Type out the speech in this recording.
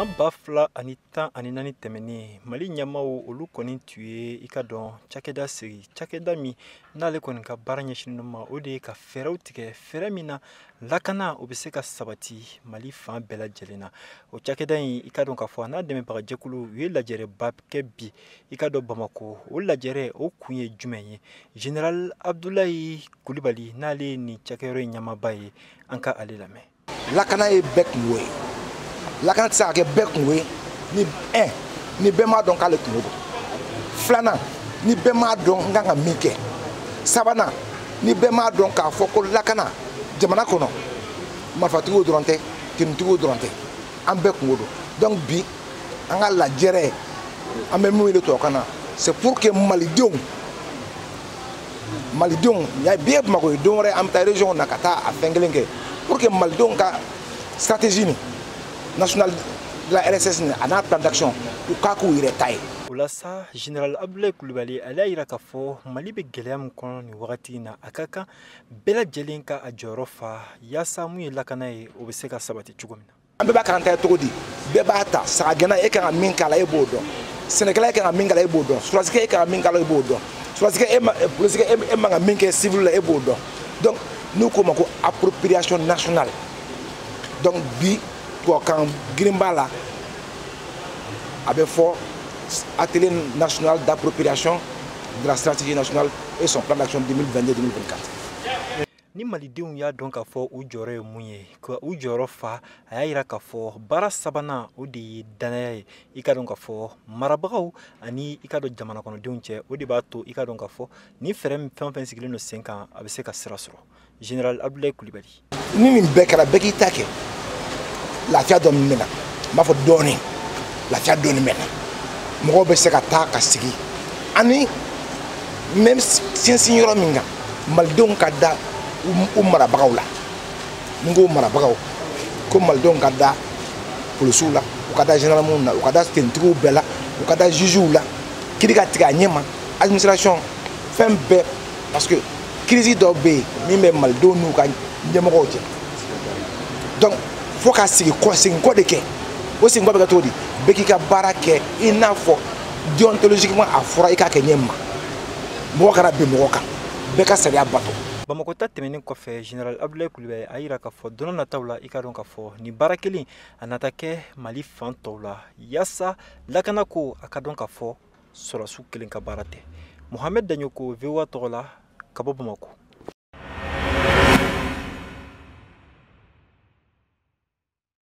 San 2014 tɛmɛnen, Mali ɲɛmaw olu kɔni tun ye i ka dɔn cakɛda sigi, cakɛda min n'ale kɔni ka baara ɲɛsinnen ma, o de ye ka fɛɛrɛw tigɛ, fɛɛrɛ min na lakana o bɛ se ka sabati Mali fan bɛɛ lajɛlen na. O cakɛda in, i ka dɔn k'a fɔ a n'a dɛmɛbagajɛkulu, u ye lajɛrɛba kɛ bi i ka dɔn Bamako. O lajɛrɛ o kun ye jumɛn ye? Général Abdoulaye Kulibali, n'ale ye nin cakɛyɔrɔ in ɲɛmaaba ye, an ka ale lamɛn. Lakana ye bɛɛ kungo ye. Lakana tɛ se ka kɛ bɛɛ kungo ye ni un, ni bɛɛ m'a dɔn k'ale kungo don. Filanan, ni bɛɛ m'a dɔn n kan ka min kɛ. Sabanan, ni bɛɛ m'a dɔn k'a fɔ ko lakana jamana kɔnɔ, marifatigiw dɔrɔn tɛ, tenitigiw dɔrɔn tɛ, an bɛɛ kungo don. Donc bi an ka lajɛrɛ, an bɛ min wele tubabukan na, c'est pour que malidenw bi ye Bamakɔ ye, don wɛrɛ an bɛ taa région na ka taa a fɛn kelen kɛ, pour que malidenw ka stratégie nin nationale de la RSS nin, a n'a plan d'action, u k'a k'u yɛrɛ ta ye. O la sa, général Abdoulaye Kulibali, ale y'a yira k'a fɔ Mali bɛ gɛlɛya min kɔnɔ nin wagati in na, a ka kan bɛɛ lajɛlen ka a jɔyɔrɔ fa yaasa mun ye lakana ye, o bɛ se ka sabati cogo min na. An bɛɛ b'a k'an ta ye cogo di? Bɛɛ b'a ta. Sagagɛnna, e kan ka min k'a la, e b'o dɔn. Sɛnɛkɛla, e kan ka min k'a la, e b'o dɔn. Sɔrɔdasikɛ, e kan ka min k'a la, e b'o dɔn. Sɔrɔdasikɛ, e ma polisikɛ, e man ka min kɛ civil la, e b'o dɔn. Donc n'u k'o ma ko appropriation nationale. Donc bi tubabukan girin b'a la, a bɛ fɔ atelier national d'appropriation de la stratégie nationale et son plan d'action 2022-2024. Ni malidenw y'a dɔn k'a fɔ u jɔyɔrɔ ye mun ye, ka u jɔyɔrɔ fa, a y'a yira k'a fɔ baara sabanan, o de ye danaya ye i ka dɔn k'a fɔ marabagaw ani i ka dɔn jamana kɔnɔdenw cɛ. O de b'a to i ka dɔn k'a fɔ ni fɛɛrɛ min fɛn o fɛn sigilen don sen kan, a bɛ se ka sira sɔrɔ. Général Abdoulaye Kulibali. Ni nin bɛɛ kɛra, bɛɛ k'i ta kɛ, lafiya dɔɔni bɛ na. N b'a fɔ dɔɔni, lafiya dɔɔni bɛ na, mɔgɔw bɛ se ka taa ka sigi. Ani même sinsin yɔrɔ min kan, malidenw ka da u marabagaw la. Ni n ko marabagaw, ko malidenw ka da polisiw la, u ka da gendarmew na, u ka da tenitigiw bɛɛ la, u ka da jugew la, kiiri ka tigɛ a ɲɛ ma, administration, fɛn bɛɛ, parce que crise dɔw bɛ yen min bɛ malidenw n'u ka ɲɛmɔgɔw cɛ. Donc fo ka sigi kɔ, segin kɔ de kɛ. O segin kɔ bɛ kɛ cogo di? Bɛɛ k'i ka baara kɛ i n'a fɔ déontologiquement a fɔra i k'a kɛ ɲɛ ma. Mɔgɔ kana bin mɔgɔ kan, bɛɛ ka sariya bato. Bamakɔ ta tɛmɛnen kɔfɛ, général Abdoulaye Kulibali a yira k'a fɔ don nataw la, i ka dɔn k'a fɔ nin baara kelen a nata kɛ Mali fan tɔw la, yaasa lakanako a ka dɔn k'a fɔ sɔrɔsiw kelen ka baara tɛ. Mohamed Daɲoko, VOA tɔgɔ la, ka bɔ Bamakɔ.